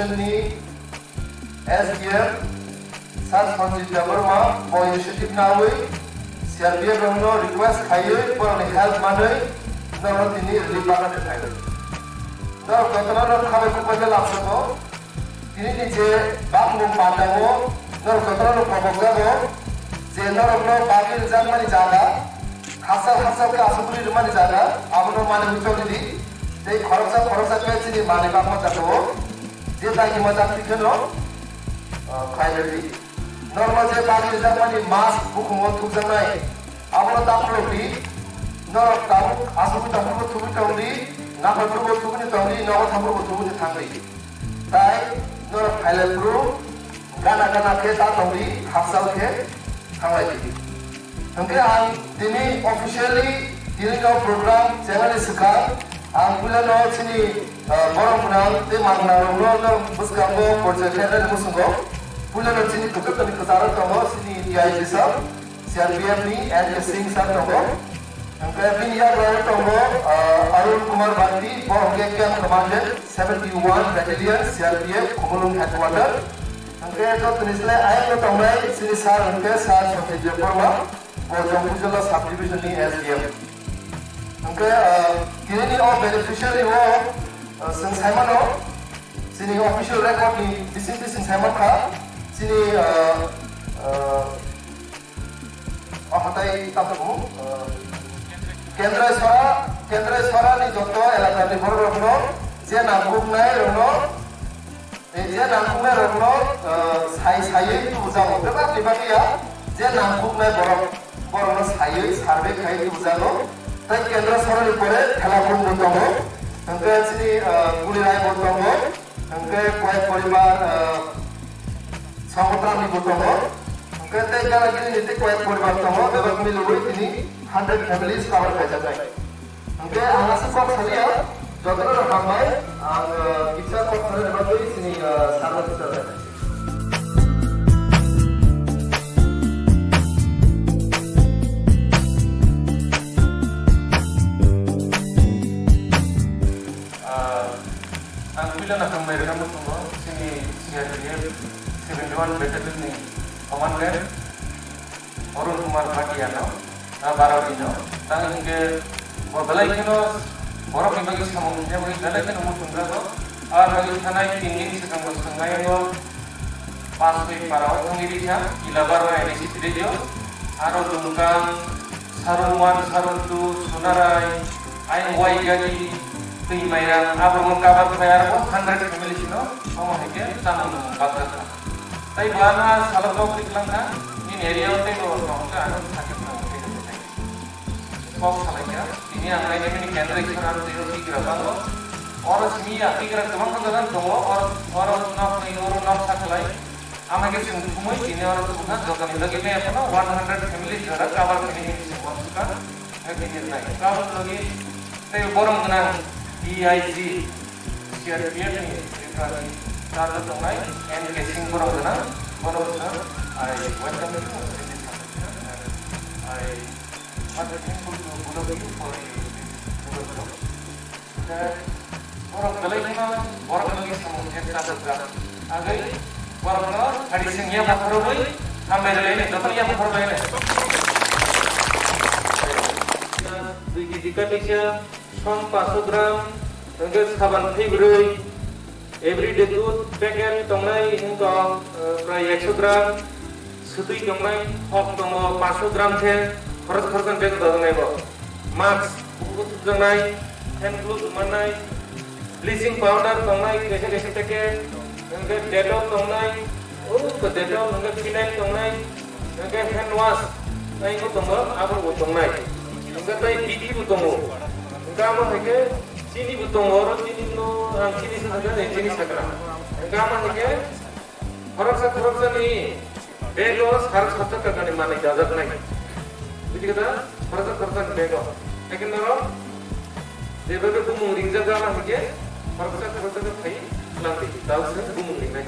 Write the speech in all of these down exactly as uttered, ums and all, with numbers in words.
ni S D M Sir Sanjit Debbarma bo initiative nawi C R P F rokno request khaiwi borokni help manwi norok tini relief bagwi phaiwi. Norok jotono norok khabai khukbai khe lamsogo. Tini ni je bakmung pandango norok jotono kobokjago je norokno bagwi rwjakmani jaga, hachal hachal khe asuguri rwmani jaga, abono manwi choli di. Tei khoroksa khoroksa khe chini manwi bakma jaga o je dagima jati kheno, ah, khlai rwdi. Norok je bagwi rwjakmani mask bukhungo thukjaknai, abono ta phulokdi. Norok tabuk asugwi tongphuru thubui tongdi, naphar phuru bo thubui tongdi, nogo thaphuru bo thubui thangdi. Tai norok phailai phuru gana gana khe ta tongdi, hachal khe thanglai di. Hwnkhe ang tini officially tini no program chenani swkang ang puilano chini, ah, borok gwnang tei ma gwnang rokno no bwskango porjai khlainani muchungo puilano chini kwchwtwni kwcharo tongo chini D I G sir, C R P F ni N K Singh sir tongo. Hwnkhe bini yagra tongo, ah, Arun Kumar Bhatti, bo hwnkhe camp commandant seventy one Battalion C R P F Khumulwng headquarter. Hwnkhe jotoni slai ayang no tongnai chini sir hwnkhe sir Sanjay Debbarma. Bo Jongpujala subdivision ni S D M. Hwnkhe, ah, tini ni o beneficiary o, ah, chwng saimano, chini official record ni bising bising saimankha, chini, ah, ah, o hatai tamo, ah, Kendra Sora, Kendra Sora ni joto elaka ni borok rokno je nangkuknai rokno, tei je nangkuknai rokno, ah, sai saiwi tubujago. Bebak ni bagwi ya, je nangkuknai borok, borokno saiwi survey khai tubujago. Tei Kendra Sorkar ni pore Thelakhung bo tongo. Hwnkhe chini, ah, Gulirai bo tongo. Hwnkhe koyek poribar, ah, Songotram ni bo tongo. Hwnkhe tei Galagiri ni tei koyek poribar tongo. Bebak milwi tini hundred families cover khaijaknai. Hwnkhe ang aswk kok saliya, jotono rok hambai, ang, uh, kisa kok sanani bagwi chini, uh, sarno kisa bai. Uh, ang puilano hambai rwna muchungo chini C R P F seventy one battalion ni commandant Arun Kumar Bhatia no, ah, Bharati no, tang hingke bo belai kheno borok ni bagwi samung hingke bagwi belai kheno muchung jago. Ah, bagwi thanai tin din swkang bo swngnaino Paswi para o thangwi rikha, Ilabar o N S C Trejo, aro Dungkang, Sarungwan, Sarungtu, Sunarai, Ain Waigari, Twi Mairang, abo mo kabar khai aro hundred family sino, omo hingke tamo nung bakha. Tai bo ano a salo kok tiklang kha, nini area o tei bo tong kha, ano sakhe tong kha, tei bo tei. Kok salai kha, tini ang nai nini kendra ikhwra tei o tigra bango. Oro simi ya tigra kwbang kwbang tongo, oro, oro nok ni oro nok sakhlai. Ama khe chwng thumui tini oro tong kha, jotoni logi me phano one hundred family jora cover khe nini chwng uansukha. Hai tini nai, cover logi tei borom gwnang D I G. C R P F ni Tripurani charge o tongnai N K Singh borok gwnang, borok wngkha I welcome you, I, I thankful to both of you for your good job. Borok belai kheno borok ni samung khe chajak jak. Agwi borok no khadi sing ya bakhorwi hambai rwlai ni, joto ya bakhorwi ni. Dui kg kaisa, som paso gram, hwnkhe saban thwi bwrwi, everyday dudh packet tongnai wngkha, eh, prai ekso gram, swtwi tongnai, hok tongo paso gram khe, khorok khoroknwi bag dodongnai bo. Mask, bukugo thupjaknai, hand glove rwmannai, bleaching powder tongnai, kaisa kaisa packet, hwnkhe Dettol tongnai, o Dettol, hwnkhe phenyl tongnai, hwnkhe hand wash, tei bo tongo, abo bo tongnai. Hwnkhe tei bithi bo tongo. Hwnkhe amo hai khe chini bo tongo, oro chini no, ang chini sakha, chini sakha. Hwnkhe amo hai khe khoroksa khoroksa ni bag o sar sat taka ni manwi dajaknai. Buji kha da? Khoroksa khoroksa ni bag o. Hai khe norok je bag o bumung ringjak, amo hai khe khoroksa khoroksa khe phai tlang di. Tao se bumung ringnai.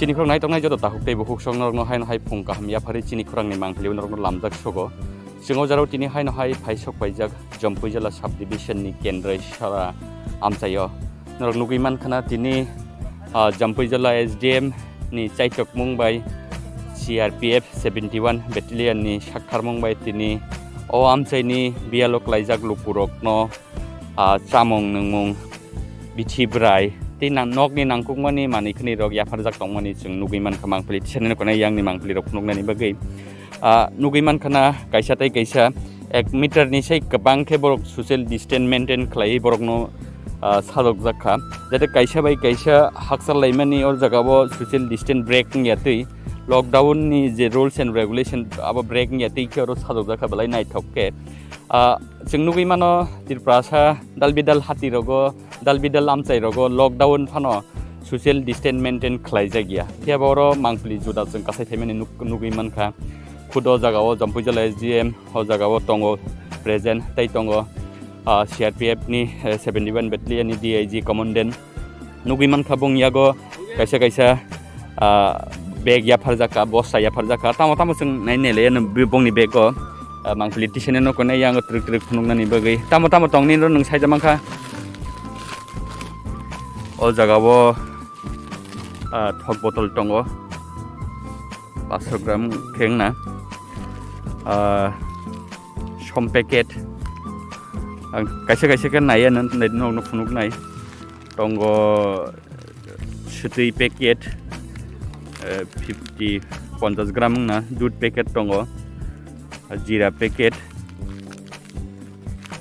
Chini khorang nai tongnai joto takhuk tei bukhuk song norokno haino hai phung kaham yapharwi chini khorangni mangpili norokno lamjak sogo. Chwng o jarao tini haino hai phai sok paijak Jampuijala subdivision ni Kendrai Sara amchaio. Norok nugwi mankha na tini, ah, Jampuijala S D M ni chaitokmung bai C R P F seventy one battalion ni saktharmung bai tini o amchaini biyalo klaijak lukurokno, ah, chamung nungmung, bithi bwrai tei nang-, nokni nangkukmani manwi khwnwi rok yapharjak tongmani chwng nugwi mankha mangpili. Tisani no konai yangni mangpili rok phunuknani bagwi, ah, nugwi mankha na kaisa tei kaisa ek meter ni sai kwbang khe borok social distance maintain khlaiwi borokno, ah, sajokjak kha. Jate kaisa bai kaisa hakchal laimani o jagao social distance break wngya twi, lockdown ni je rules and regulation abo break wngya twi khe oro sajokjak kha belai naithok khe. Ah, chwng nugwi mano Tripurasa dal bidal hati rogo, dal bidal amchai rogo lockdown phano social distance maintain khlaijak ya. Phiya ba oro mangpili juda chwng kasai thaimani nuk-, nugwi mankha. Khudo jagao Jampuijala S D M, o jagao tongo present, tei tongo, ah, C R P F ni, eh, seventy one battalion ni D I G commandant. Nugwi mankha bong yago kaisa kaisa, ah, bag yapharjak kha, bosta yapharjak kha. Tamo tamo chwng nai nai le bongni bag o, ah, mangpili tisani no konai yango twrwk twrwk phunuknani bagwi. Tamo tamo tongni ro nwng saijak mankha. O jagao, ah, thok botol tongo. Paanch gram khe wngna, ah, som packet. Ang kaisa kaisa khe naiya, nokno phunuknai. Tongo swtwi packet, eh, fifty, ponchash gram wngna, dud packet tongo, jira packet,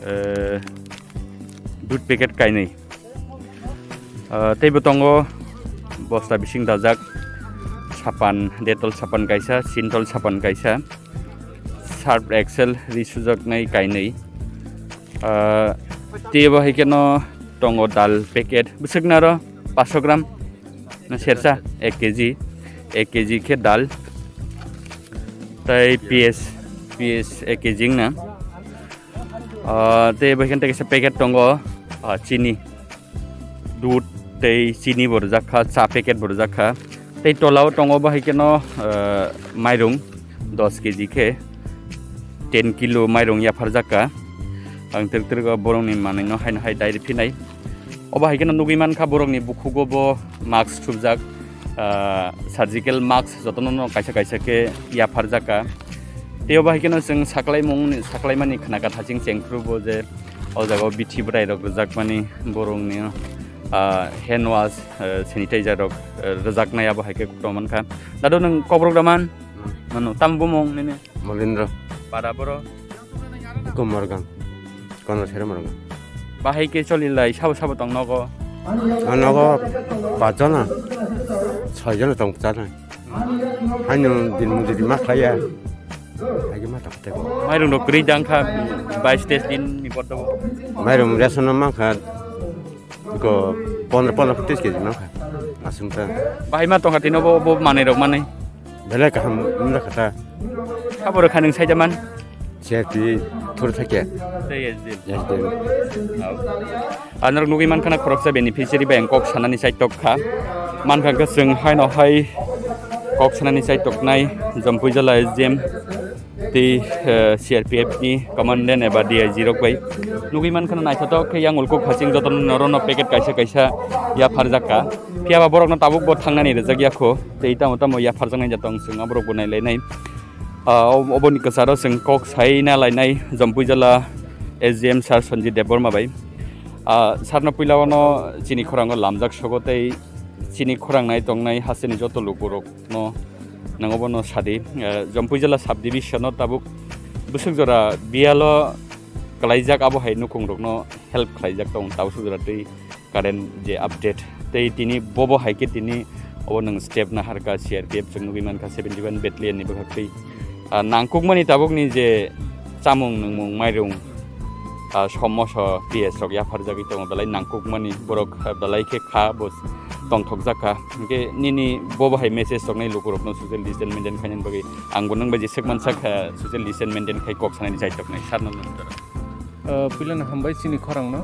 eh, dud packet kainwi. Ah, teibo tongo bosta bising dajak sapan, Dettol sapan kaisa, Sintol sapan kaisa, Surf Excel ri sujaknai kainwi. Ah, teibo hai kheno tongo dal packet, bwswknaro paanch gram na sersa, ek K G, ek K G khe dal, tei P S, P S ek K G wngna. Ah, tei bai khe tei kaisa packet tongo, ah, chini, dud tei chini bo rwjak kha, cha packet bo rwjak kha. Tei tola o tongo bo hai kheno, ah, mairung dos K G khe, ten kilo mairung yapharjak kha. Ang twrwk twrwk o borokni manwino haino hai dairy phinai. Obo hai kheno nugwi mankha borokni bukhugo bo mask thupjak, ah, surgical mask jotono no kaisa kaisa khe yapharjak kha. Tei obo hai kheno chwng saklaimung, saklaimani khna kha thaching chengphru bo je o jaga o bithi bwrai rok rwjakmani borokni, ah, hand wash, ah, sanitizer rok, ah, rwjaknai abo hai khe koktong mankha. Dado nwng kokrok da man? Mano, tamo bumung nini? Molindra. Para boro? Ko Morgang. Kono sere Morgang. Bahai ke choli lai, sabo sabo tong nogo? Nogo pachona, soijona tong chana. Haino din mujuri ma khlaiya. Haino ma tong tebo. Mairung rok kwrwi dang kha, bais teis din ni bordo. Mairung ration ma kha. Ko pondro, pondro tris K G mankha. Aswngta. Bahai ma tongkha tino bo, bo manwi rok manwi. Belai kaham wngkha ta. Sabo rok kha nwng saida man? C R P thur thakya. Tei S D M. S D M. Anorok nugwi mankha na khoroksa beneficiary bai ang kok sanani saitok kha. Mankha khe chwng haino hai kok sanani saitoknai Jampuijala S D M. Tei, eh, C R P F ni commandant eba D I G rok bai nugwi mankha na naithothok khe yang ulkuk haching jotono norono packet kaisa kaisa yapharjak kha. Phiya ba borokno tabuk bo thangnani rijak ya kho. Tei tamo tamo yapharjaknai ja tong chwng aborok bo nailainai. Ah, ob-, oboni kwcharo chwng kok saina lainai Jampuijala S D M sir Sanjit Debbarma bai. Ah, sir no puila ono chini khorango lamjak sogo tei chini khorang nai tongnai hasteni joto lukurok no nang obono sadi, eh, Jampuijala subdivision o tabuk bwswk jora biyalo kwlaijak abo hai nukhung rokno help khlaijak tong tabuk swk jora tei current je update tei tini bobo hai khe tini obo nwng step naharkha C R P F chwng nugwi mankha seventy one battalion ni bwkhak tei, ah, nangkukmani tabukni je chamung nungmung mairung, ah, somoso P S rok yapharjagwi tongo, belai nangkukmani borok, ah, belai khe kha bo tongthokjak kha. Hinkhe nini bo bahai message roknai lukurokno social distance maintain khainani bagwi ang bo nwng bai jeswk mansak, ah, social distance maintain khai kok sanani chaitoknai sarno nukjak. Ah, puilano hambai chini khorangno.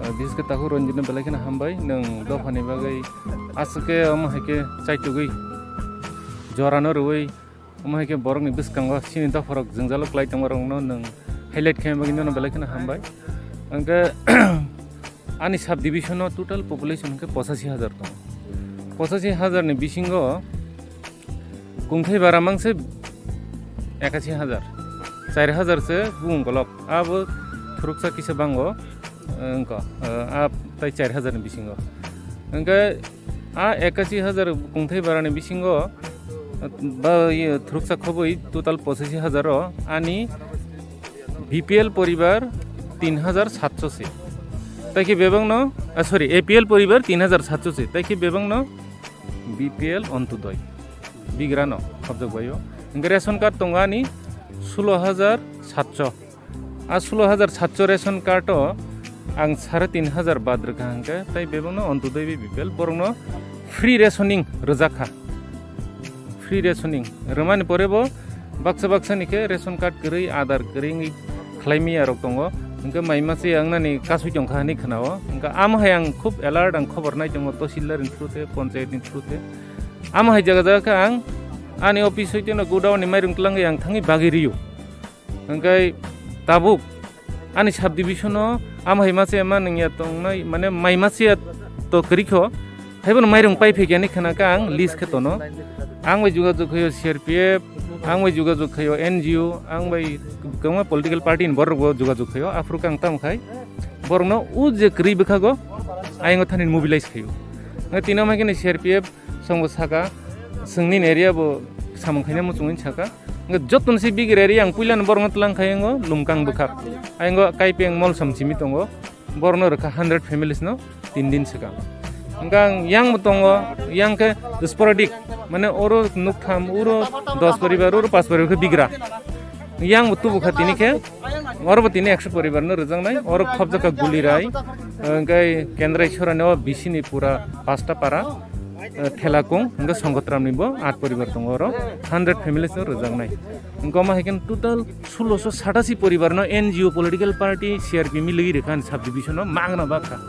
Ah, bises khe takhuk Ranjit no belai kheno hambai, nwng dophani bagwi aswk khe omo hai khe chaitugwi jorano rwui, omo hai khe borokni bwskango chini dopharok jwngjalo kwlai tongmarokno nwng highlight khaima bagwi nono belai kheno hambai. Hwnkhe ani sub division o total population hwnkhe pochashi hajar tongo. Pochashi hajar ni bisingo kungthai bara mangse ekashi hajar, char hajar se bung kolok, abo thuruksa kisa bango, wngkha, ah, a tai char hajar ni bisingo. Hwnkhe a ekashi hajar kungthai bara ni bisingo, ba, iye, thuruksa khobwi total pochashi hajar o ani B P L poribar tin hajar satso se. Tai khe bebakno, ah, sorry, A P L poribar tin hajar satso se. Tai khe bebakno B P L Ontodoi bigrano khobjak baio. Hwnkhe ration card tongo ani sulo hajar satso. A sulo hajar satso ration card o ang sare tin hajar bad rwkha hwnkhe, tai bebakno Ontodoi B P L borokno free rationing rwjakha. Free rationing rwmani pore bo baksa baksa ni khe ration card kwrwi, Aadhaar kwrwi wngwi khlai maya rok tongo. Hwnkhe mai mase wngnani kasui tongkha hinwi khwnao. Hwnkhe amo hai ang khub alert, ang khobor nai tongo, tahsildar ni through te, panchayat ni through te. Amo hai jaga jaga khe ang ani office hoite no godown ni mairung twlangwi ang thangwi bagwi rw-o. Hwnkhe tabuk ani sub division o amo hai mase ma nungya tongnai, mane mai mase ya to kwrwi kho, haibono mairung pai phikya ni khna khe ang list khe tono. Ang bai jogajog khaio C R P F, ang bai jogajog khaio N G O, ang bai kwbangma political party ni borok bo jogajog khaio, aphuru khe ang tamo khai borokno o je kwrwi bwkhago ayang thani mobilize khaio. Hwnkhe tini omo hai khe C R P F Chwngbo saka, chwngni area bo samung khaina muchungwi saka. Hwnkhe jotono se bigire area ang puilano borokno tlang khai, wngo Lumkang bwkhak. Aywngo Kaipeng Molsom simi tongo. Borokno rwkha hundred families no tin din swkang. Hwnkhe ang yang bo tongo, yang khe sporadic, mane oro nuktham, oro dos poribar, oro pas poribar khe bigra. Yang bo tubu kha tini khe, oro bo tini ekso poribar no rwjaknai, oro khobjak kha Gulirai, hwnkhe Kendrai Sorani o bisini pura pasta para, eh, Thelakung, hwnkhe Songkotramni bo at poribar tongo oro, hundred families no rwjaknai. Hwnkhe omo hai khe total sulosho satasi poribar no N G O political party C R P milwi rwkha ani sub division o magna bakha.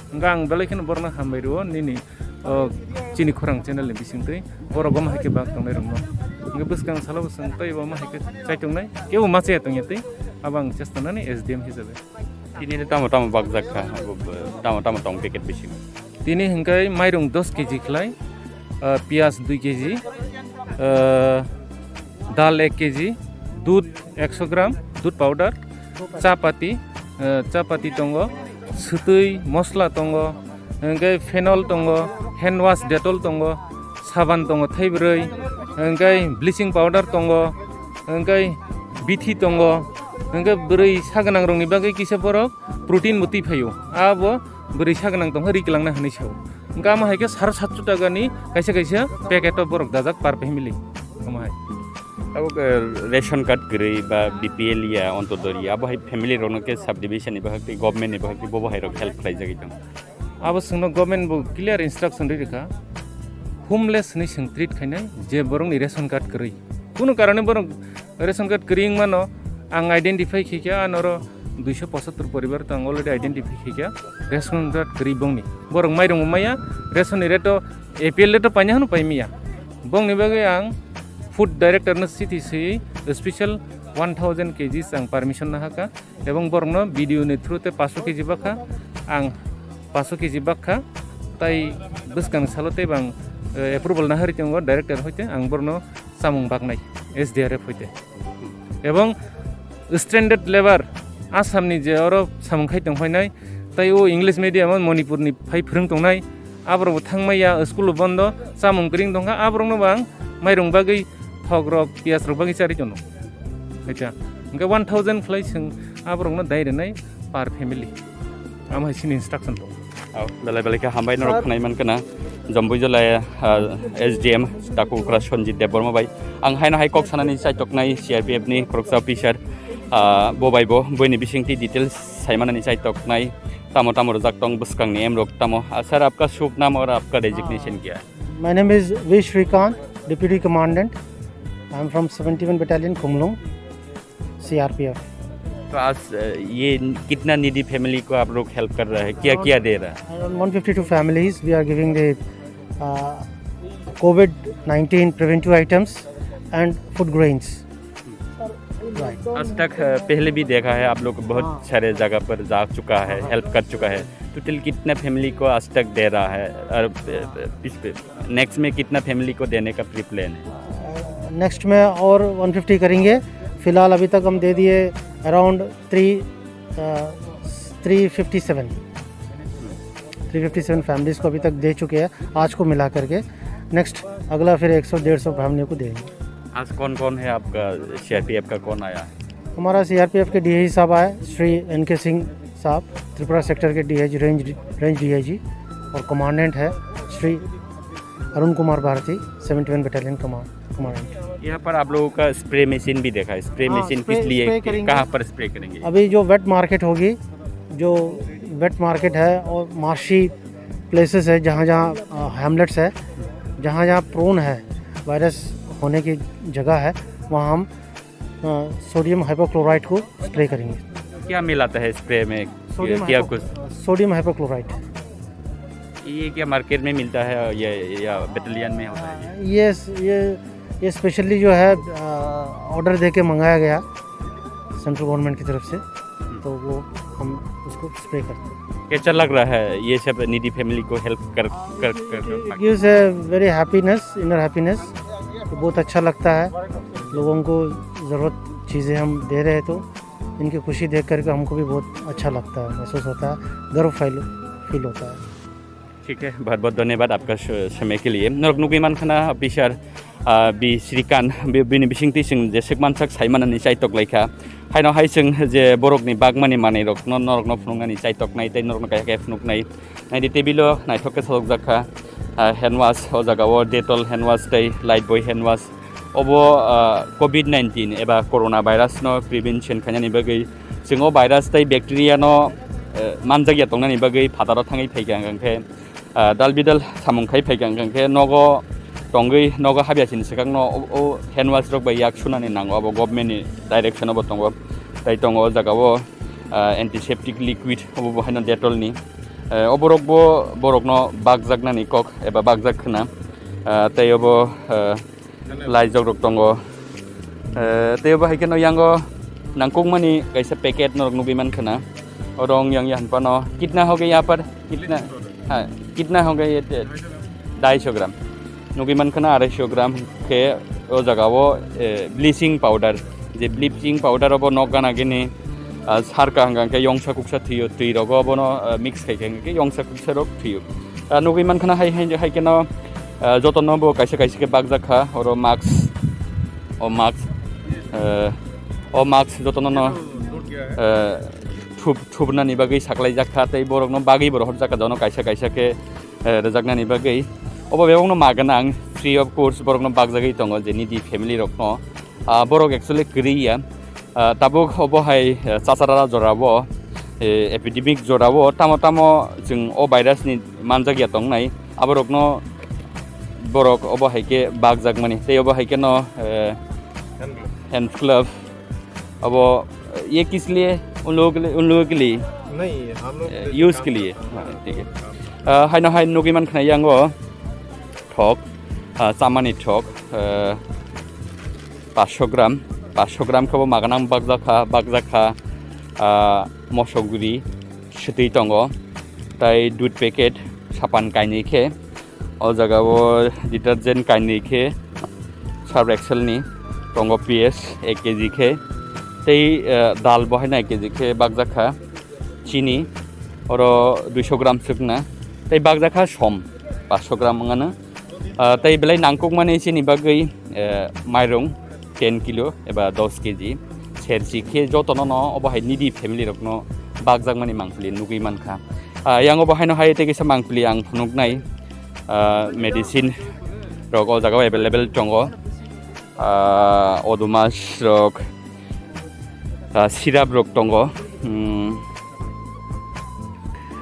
Hwnkhe ang belai kheno borokno hambai rwo nini o chini khorang channel ni bisingtwi borok omo hai khe bak tongnai rokno. Hwnkhe bwskang salo bo chwng tei bo omo hai khe chai tongnai, kebo ma chaya tongya tei abo ang chesta nani S D M hisabe. Tini no tamo tamo bakjak kha, abo bo tamo tamo tong packet bisingo. Tini hwnkhe mairung dos K G khlai, ah, piyaj dui K G, ah, dal ek K G, dudh ekso gram, dudh powder, chapati, eh, chapati tongo, swtwi, mosla tongo, hwnkhe phenol tongo, hand wash Dettol tongo, saban tongo thaibrwi, hwnkhe bleaching powder tongo, hwnkhe bithi tongo, hwnkhe bwrwi sagwnangrokni bagwi kisa borok protein bo twi phaio. Abo bwrwi sagwnang tongkha ri kwlangna hwnwi sao. Hwnkhe amo hai khe saro satso taka ni kaisa kaisa packet o borok dajak per family. Omo hai. Abo, eh, ration card kwrwi ba B P L ya, Ontodoi ya, abo hai family rokno khe sub division ni bahai tei government ni bahai tei bobo hai rok help khlai jagwi tong. Abo chwngno government bo clear instruction rwi rwkha, homeless hinwi chwng treat khainai je borokni ration card kwrwi. Kunu karone borok ration card kwrwi wngmano ang identify khaikha, anoro duiso pochattor poribar to ang already identify khaikha, ration card kwrwi bongni. Borok mairung maya, ration ni rate o A P L rate o paina hwnwi paimaya. Bongni bagwi ang food director no chithi swi special one thousand K Gs ang permission nahakha, ebong borokno B D O ni through te paso K G bakha, ang paso K G bakha, tai bwskang salo tei bang, eh, approval nahari tongo director hoite ang borokno chamung baknai S D R F hoite. Ebong stranded labour, Assam ni je oro samung khai tong phainai, tai o English medium o Manipur ni phai phwrwng tongnai, aborok bo thangmaya, school bo bondo, chamung kwrwi tongkha, aborokno bo ang mairung bagwi, thok rok, piyaj rok bagwi charwi tono. Acha, hwnkhe one thousand khlai chwng aborokno dai rwnai per family. Amo hai chini instruction tongo. Oh, belai belai khe hambai norok khwnai mankha na. Jomboi Jolai, ah, S D M Takhukra Sanjit Debbarma bai. Ang haino hai kok sanani chaitoknai C R P F ni khoroksa officer, ah, bo bai bo, boini bisingtwi details saimanani chaitoknai. Tamo tamo rwjak tong bwskangni emrok tamo. Ah, sir, apka shubh naam aur apka designation kya hai? My name is V Srikanth, Deputy Commandant. I am from seventy-one Battalion, Khumulwng, C R P F. तो आज, अ, ये कितना needy family को आप लोग हेल्प कर रहे हैं, क्या क्या दे रहा है? Around one fifty-two families we are giving the uh, COVID nineteen preventive items and food grains. Right. आज तक, अ, पहले भी देखा है आप लोग बहुत हाँ। सारे जगह पर जा चुका है, हेल्प कर चुका है। टोटल कितना फैमिली को आज तक दे रहा है और, अ, अ, इस पे नेक्स्ट में कितना फैमिली को देने का प्री प्लान है? नेक्स्ट में और वन फिफ्टी करेंगे। फिलहाल अभी तक हम दे दिए around three, three fifty seven, three fifty seven families को अभी तक दे चुके हैं आज को मिला करके। नेक्स्ट अगला फिर एक सौ डेढ़ सौ फैमिली को देंगे। आज कौन कौन है आपका सीआरपीएफ का, कौन आया है? हमारा सीआरपीएफ के डीआईजी साहब आए, श्री एनके सिंह साहब, त्रिपुरा सेक्टर के डीआईजी, रेंज, रेंज डीआईजी, और कमांडेंट है Shri Arun Kumar Bharati, seventy one battalion command, commandant. यहाँ पर आप लोगों का स्प्रे मशीन भी देखा है, स्प्रे हाँ, मशीन स्प्रे, किस लिए, स्प्रे करेंगे। कहाँ पर स्प्रे करेंगे? अभी जो वेट मार्केट होगी, जो वेट मार्केट है और मार्शी प्लेसेस है, जहाँ जहाँ, अ, हैमलेट्स है, जहाँ जहाँ प्रोन है, वायरस होने की जगह है, वहाँ हम, अ, सोडियम हाइपोक्लोराइड को स्प्रे करेंगे। क्या मिलाता है स्प्रे में? सोडियम क्या हाइपो-, कुछ? Sodium hypochloride. ये क्या मार्केट में मिलता है या, या बटालियन में होता है? ये, ये, ये स्पेशली जो है, अ, ऑर्डर दे के मंगाया गया सेंट्रल गवर्नमेंट की तरफ से, तो वो हम उसको स्प्रे करते हैं। कैसा लग रहा है ये सब नीडी फैमिली को हेल्प कर, कर, कर, कर? It gives a very happiness, inner happiness। तो बहुत अच्छा लगता है, लोगों को ज़रूरत चीज़ें हम दे रहे हैं, तो इनकी खुशी देख करके हमको भी बहुत अच्छा लगता है, महसूस होता है, गर्व फील, फील होता है। ठीक है, बहुत बहुत धन्यवाद आपका स-, समय के लिए। Norok nugui mankha na, officer, ah, bi Srikant, bi-, bini bisingtwi chwng jeswk mansak sai manani chaitok laikha. Haino hai chwng je borokni bagmani manwirokno norokno phunuknani chaitoknai tei norokno kaiha kaiha phunuknai. Naidi table o naithok khe salokjak kha, ah, hand wash, o jaga o Dettol hand wash tei Lifebuoy hand wash. Obo, ah, covid nineteen eba corona virus no prevention khainani bagwi, chwng o virus tei bacteria no, eh, manjakya tongnani bagwi phataro thangwi phaikha hwnkhe, ah, dal bidal samung khai phaikha hwnkhe nogo tongwi nogo habya chini swkakno o, o hand wash rok bai yak sunani nango, abo government ni direction obo tongo. Tai tongo o jaga o, ah, antiseptic liquid obo bo haino Dettol ni. Eh, oborok bo borokno bakjaknani kok eba bakjak khna. Ah, tei obo, eh, laijok rok tongo. Eh, tei bo hai kheno yango nangkukmani kaisa packet norok nugui mankha na. Oro wng yang yang phano kitna ho gaya par kitna, ha, kitna ho gaya ye te? Daiso gram. Nugui mankha na arai so gram khe o jaga o, eh, bleaching powder. Je bleaching powder obo nok gana gini, ah, sarka hwnkha khe yongsa kuksa thwiyo, twi rogo obono, ah, mix khai khe hwnkha khe yongsa kuksa rok thwiyo. Ah, nugui mankha na hai, hai, hai kheno, ah, jotono bo kaisa kaisa khe bakjak kha, oro mask, o mask, eh, o mask jotono no, eh, thup-, thupnani bagwi saklaijak kha, tei borokno bagwi bo rohorjak kha, jono kaisa kaisa khe, eh, rwjaknani bagwi. Obo bebakno magana ang free of cost borokno bakjagwi tongo, je needy family rokno. Ah, borok actually kwrwi ya. Ah, tabuk obo hai, eh, chachara jorao, eh, epidemic jorao tamo tamo chwng o virus ni manjak ya tongnai, aborokno borok obo hai khe bakjak mani tei obo hai kheno, eh, hand glove, abo, eh, ye kis liye, un logo ke liye, un logo ke liye, नहीं, हम लोग use के लिए। हाँ, ठीक है। Ah, haino hai nugui mankha yango thok, ah, chamani thok, eh, paanch sho gram, paanch sho gram khe bo maganang bakjak kha, bakjak kha, ah, mosok guri swtwi tongo, tai dudh packet sapan kainwi khe, o jaga o detergent kainwi khe, Surf Excel ni tongo, piyaj ek kg khe, tei, ah, dal bo haino ek kg khe bakjak kha, chini oro duiso gram swkna, tei bakjak kha som paanch sho gram wngano. Ah, tei belai nangkukmani chini bagwi, eh, mairung ten kilo eba dos kg sersi khe jotono no obo hai needy family rokno bakjakmani mangpili nugui mankha. Ah, yang obo haino hai tei kisa mangpili ang phunuknai, ah, medicine rok o jaga o available tongo. Ah, Odomox rok, ah, syrup rok tongo. Hmm.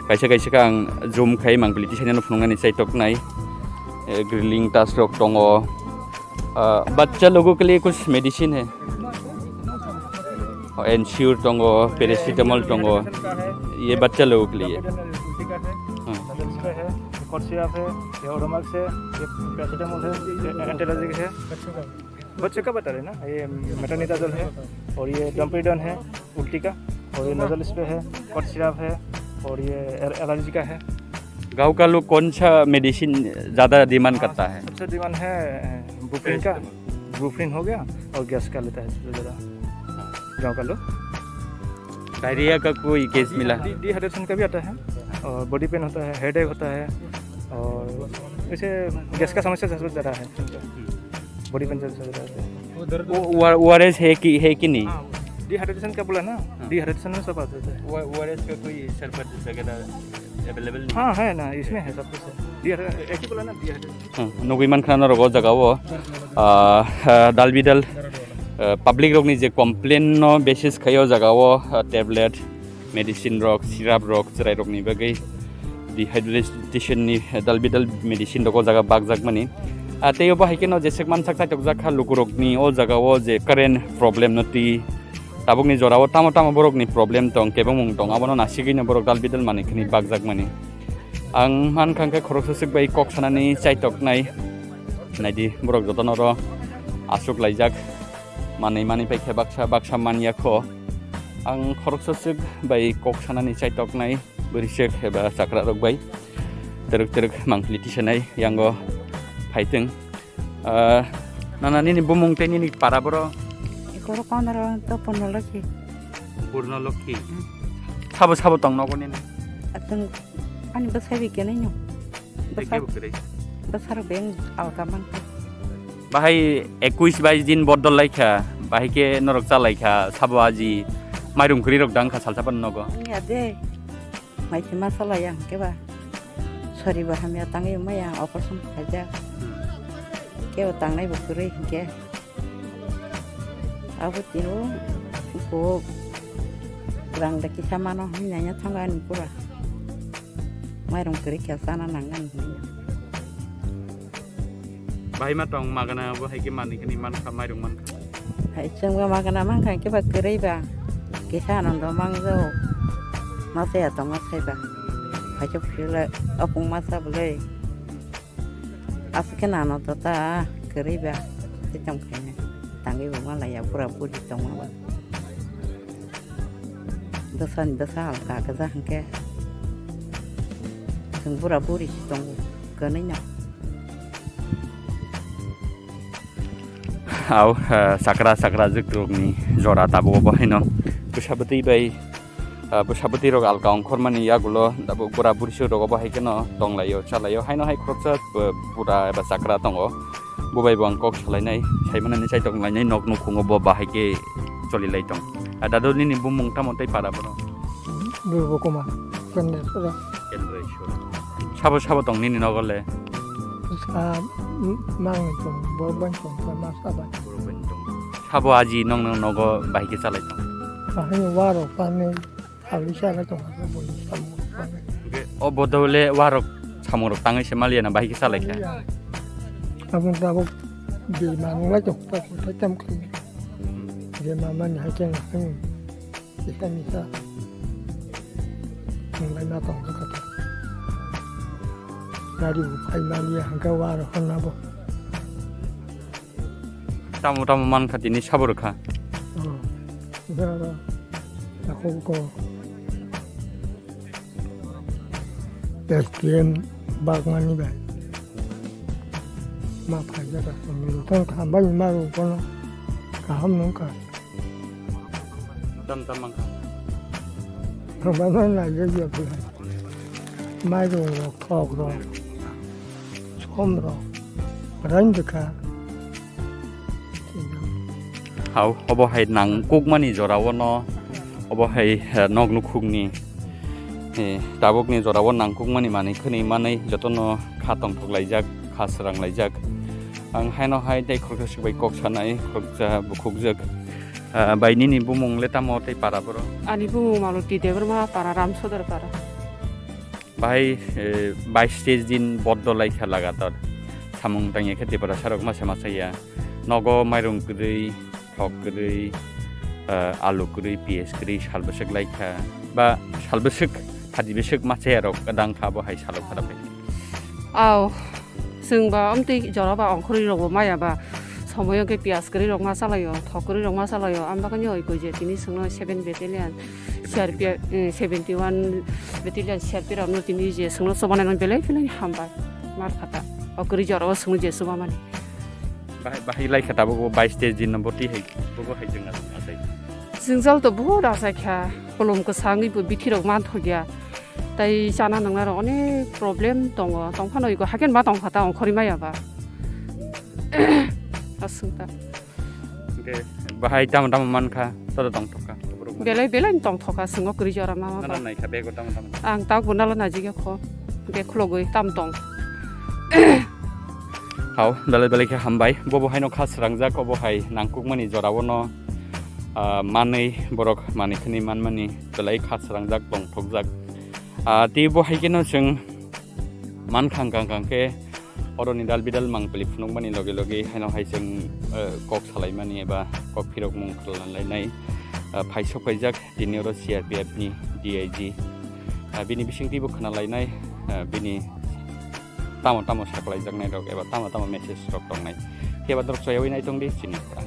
Kaisa kaisa khe ang zoom khai mangpili tisaino phunuknani chaitoknai. Eh, grilling tas rok tongo. Ah, bachcha logo ke liye kuch medicine hai. Ensure tongo, paracetamol tongo. Medicine का है। ये बच्चा लोगों के लिए। Capital उल्टी का है। हाँ। नजल स्प्रे है, कॉड सिरप है, ये ओडोमॉक्स है, ये पैरासिटामोल है, ये एंटी एलर्जिक है। बच्चों का बता रहे ना, ये मेट्रोनिडाजोल है और ये डोमपेरिडोन है उल्टी का, और ये नजल स्प्रे है, कॉड सिरप है और ये एल-, एलर्जी का है। गांव का लोग कौन सा मेडिसिन ज्यादा डिमांड करता है? सबसे डिमांड है, अ, ब्रुफिन का। ब्रूफिन हो गया और गैस का लेता है सबसे ज़्यादा गाँव का लोग। डायरिया का कोई केस मिला? डि-, डिहाइड्रेशन का भी आता है और बॉडी पेन होता है, हेडेक होता है और वैसे गैस का समस्या सबसे ज़्यादा है। बॉडी पेन सबसे ज़्यादा होता है। वो, वो आर एस है कि, है कि नहीं? हाँ, डिहाइड्रेशन का बोला ना, हाँ। डिहाइड्रेशन में सब आ जाता है। वो आर एस का कोई शरबत वगैरह अवेलेबल नहीं? हाँ, है ना, इसमें है सब कुछ है। डिहाइड्रे-, एक ही बोला ना, dehydration. Hmm, nugui mankha norok o jaga o, ah, ah, dal bidal, ah, public rokni je complain no basis khai o jaga o, ah, tablet, medicine rok, syrup rok, chwrai rokni bagwi dehydration ni, ah, dal bidal medicine rok o jaga bakjak mani. Ah, tei obo hai kheno jesek mansak chaitok jak kha luku rokni o jaga o je current problem no twi tabukni jora o tamo tamo borok ni problem tong, kebengmung tong, abono nasigwi no borok dal bidal mani khini bakjak mani. Ang mankha hwnkhe khoroksa swk bai kok sanani chaitoknai. Naidi, borok jotono oro aswk laijak. Manwi manwi paikha baksa, baksa manya kho. Ang khoroksa swk bai kok sanani chaitoknai bwrwi swk eba chakra rok bai. Twrwk twrwk mangpili tisanai yango phaitwng. Ah, nana nini bumung tei nini para boro? Ikoro konoro to Purno Lokhi. Purno Lokhi. Hmm. Sabo sabo tong nogo nini? Atwng ani bwsai bai kenai no. Tei kebo kwrwi? Bwsarok beng alka mankha. Bahai ekuis bais din bodol laikha, bahai khe norok cha laikha, sabo aji, mairum kwrwi rok dang kha salsa pan nogo. Wngya de. Mai se ma salai ang keba. Sori bo hamya tangwi maya operation khaijak. Hmm. Kebo tangnai bo kwrwi hinkhe. Abo tino ko rang da kisa mano hinwi nanya thango ani pura. Mairum kwrwi khe chana nang ani hinwi. Bahai ma tong magana bo hai khe manwi khani mankha, mairung mankha. Hai chwngbo magana mankha, hwnkhe ba kwrwi ba. Kisa anondo mangjago. Ma chaya tongo sai ba. Hai chwng phiyole opung masa bwlwi. Aswk khe nano tota kwrwi ba. Tei tong khaina. Tangwi bo malaya bura buri tongma ba. Bwsani bwsa alka kwja hwnkhe. Chwng bura buri si tongo, kwnwi no. Au, eh, sakra sakra jwk rokni jora tabuk obo haino. Bwsa bwtwi bai, eh, bwsa bwtwi rok alka ongkhormani yagulo tabuk bura buri si rok obo hai kheno tonglaio, chalaio. Haino hai khoroksa, eh, bura eba sakra tongo. Bo bai bo ang kok salainai, saimanani chaitok lainai, nok nukhungo bo bahai khe cholilai tong. A dadu nini bumung tamo tei para boro? Durbo Kumar, Kendreshwara. Kendreshwara. Sabo sabo tong nini nogo le? Sa, m-, mangni tong, bo bai tong, sa ma sa bai. Sabo aji nong nong nogo bahai khe chalai tong? Bahai waro pani. Habli sala tong kha, boni samung kha. Hwnkhe o bodo le warok samung rok tangwi se maliya na bahai khe salai kha? Maliya. Aboni tabuk bima nung lai tong kha, tei tam kha. Bima mani hai khe nang kisa misa nung lai ma tong kha. Gari bo phai maliya, hwnkhe warok honna bo. Tamo tamo mankha tini sabo rwkha. Oh, oro ako ko S T M bagmani bai. Ma phaijak, tong kha bai ma rw kono kaham nung kha. Tam tam mankha. Thangma na na ye ye. Mairung rok, thok rok, som rok, rain bwkha. Hau, obo hai nangkukmani jorao no, obo hai, eh, nok nukhungni, eh, tabukni jorao nangkukmani manwi khwnwi manwi jotono kha tongthok laijak, kha srang laijak. Ang haino hai tei khoroksa swk bai kok sanai, khoroksa bukhukjak. Ah, bai nini bumung le tamo tei para boro? Ani bumung Maloti Debbarma para, Ramsodar para. Bahai, eh, bais teis din boddo lai kha lagatar. Samung tangya khe Tiprasa rok masa masa ya. Nogo mairung kwrwi, thok kwrwi, ah, alu kwrwi, piyaj kwrwi sal bwswk lai kha, ba sal bwswk, phaji bwswk ma chaya rok dang kha, bo hai salo khara bai. Aw, chwng ba amtwi jora ba ongkhorwi rok bo maya ba, somoyo khe piyaj kwrwi rok ma chalaio, thok kwrwi rok ma chalaio, ang bagwi oi koi je tini chwngno seven battalion C R P F, eh, seventy one battalion C R P F rokno tini je chwngno chubanai belai belai hambai mar khata, o kwrwi jora o chwngno je chubamani. Bahai, bahai lai kha tabuk bo bais teis din no boti hai, bo bo hai jeng achai. Jwngjal to bahut achai kha, kolom kwsangwi bo bithi rok man thokya. Tai chana nangna rok onek problem tongo, tong phano iko haken ma tong kha ta ongkhorwi maya ba. Aswk ta. Hwnkhe bahai tamo tamo man kha, todo tong thok kha. Belai belai tong thok kha, chwngno kwrwi jora ma ma ba. Nana nai kha bego tamo tamo. Ang tabuk bo nalo najigya kho, beg khulogwi tam tong. Hao, belai belai khe hambai. Bobo haino kha srangjak, obo hai nangkukmani jorao no, ah, manwi borok manwi khwnwi manmani belai kha srangjak, tongthokjak. Ah, tei bo hai kheno chwng man khang khang khang khe oroni dal bidal mang pili phunukmani loge loge haino hai chwng, ah, kok salaimani eba kok phirokmung khlai lainai, ah, phaisok paijak. Tini oro C R P F ni D I G, ah, bini bisingtwi bo khna lainai, ah, bini tamo tamo saklaijaknai rok eba tamo tamo message rok tongnai. Khe ba dorok soyawi nai tong di chini khorang.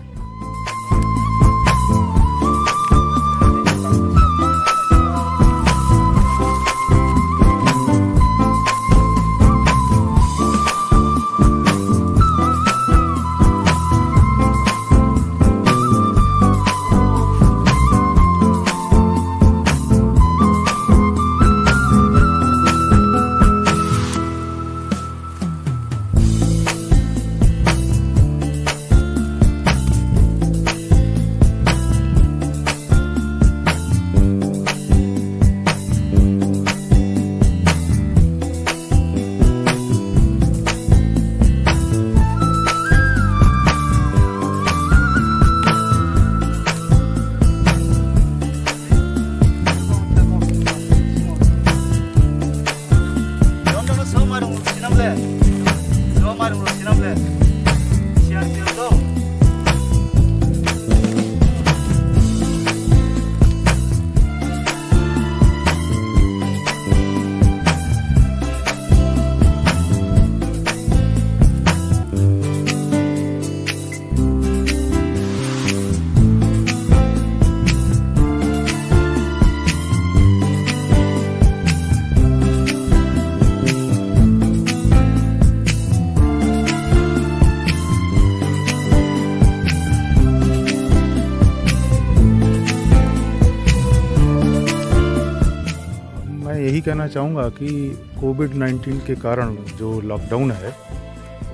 मैं यही कहना चाहूँगा कि Covid nineteen के कारण जो लॉकडाउन है,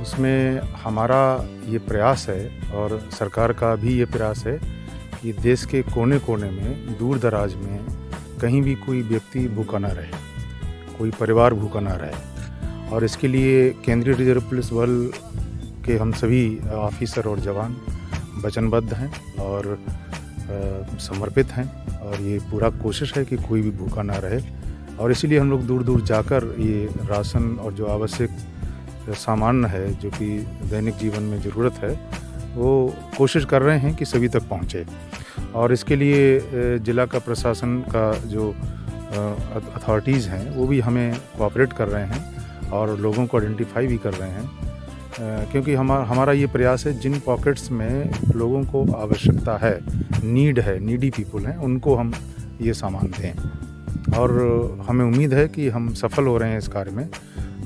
उसमें हमारा ये प्रयास है और सरकार का भी ये प्रयास है कि देश के कोने-कोने में, दूर-दराज में कहीं भी कोई व्यक्ति भूखा ना रहे, कोई परिवार भूखा ना रहे। और इसके लिए केंद्रीय रिजर्व पुलिस बल के हम सभी ऑफिसर और जवान वचनबद्ध हैं और, अ, समर्पित हैं और ये पूरा कोशिश है कि कोई भी भूखा ना रहे। और इसीलिए हम लोग दूर-दूर जाकर ये राशन और जो आवश्यक सामान है, जो कि दैनिक जीवन में ज़रूरत है, वो कोशिश कर रहे हैं कि सभी तक पहुँचे। और इसके लिए, अ, जिला का प्रशासन का जो, अ, अथ-, अथॉरिटीज़ हैं, वो भी हमें कोऑपरेट कर रहे हैं और लोगों को आइडेंटिफाई भी कर रहे हैं। अ, क्योंकि हमा-, हमारा ये प्रयास है, जिन पॉकेट्स में लोगों को आवश्यकता है, नीड है, नीडी पीपल हैं, उनको हम ये सामान दें। और हमें उम्मीद है कि हम सफल हो रहे हैं इस कार्य में।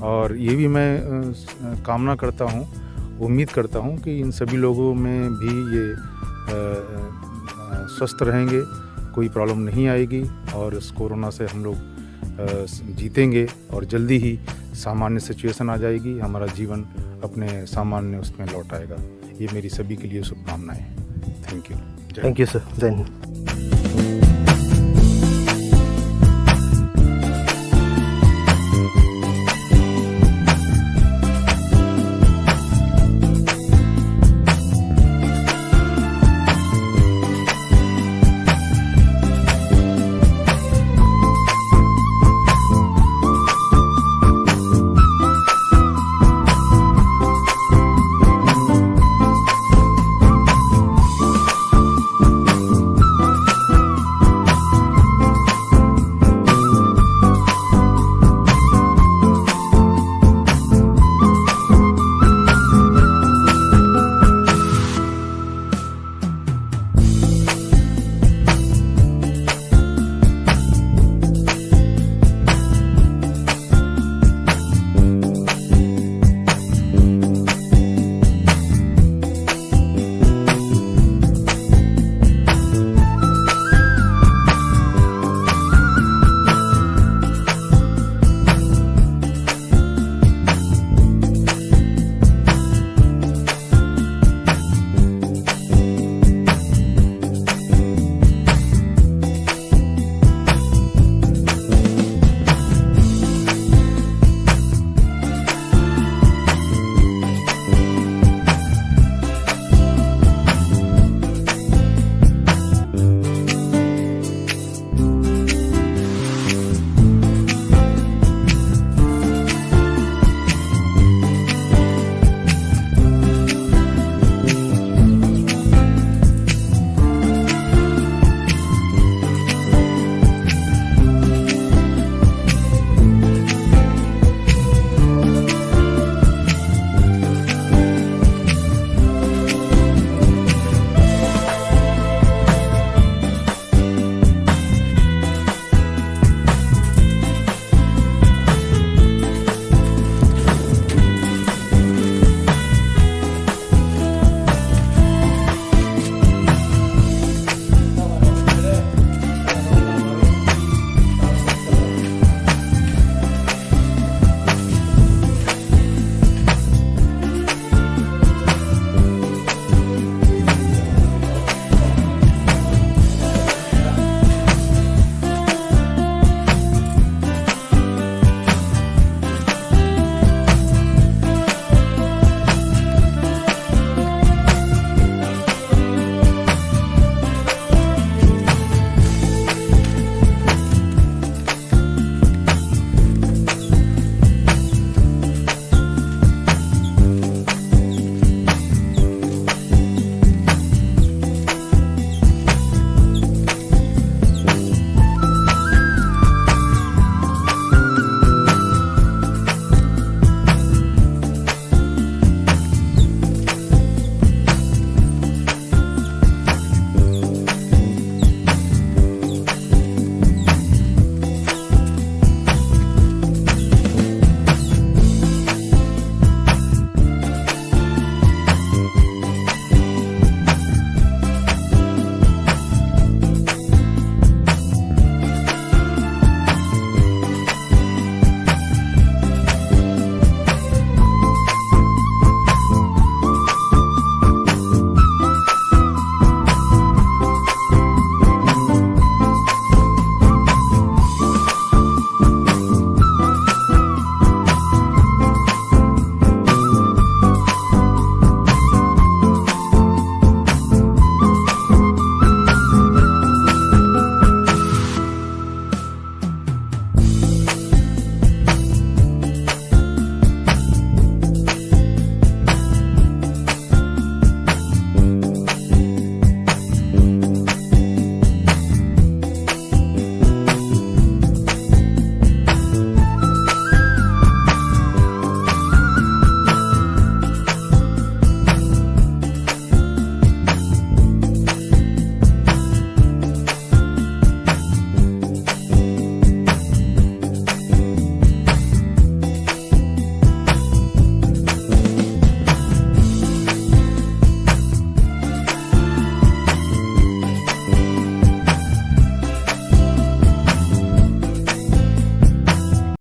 और ये भी मैं, अ, स-, अ, कामना करता हूँ, उम्मीद करता हूँ कि इन सभी लोगों में भी ये, अ, अ, अ, स्वस्थ रहेंगे, कोई प्रॉब्लम नहीं आएगी और इस कोरोना से हम लोग, अ, स-, जीतेंगे और जल्दी ही सामान्य सिचुएशन आ जाएगी, हमारा जीवन अपने सामान्य उसमें लौट आएगा। ये मेरी सभी के लिए शुभकामनाएं हैं। Thank you. जय हिंद। Thank you, sir. जय हिंद।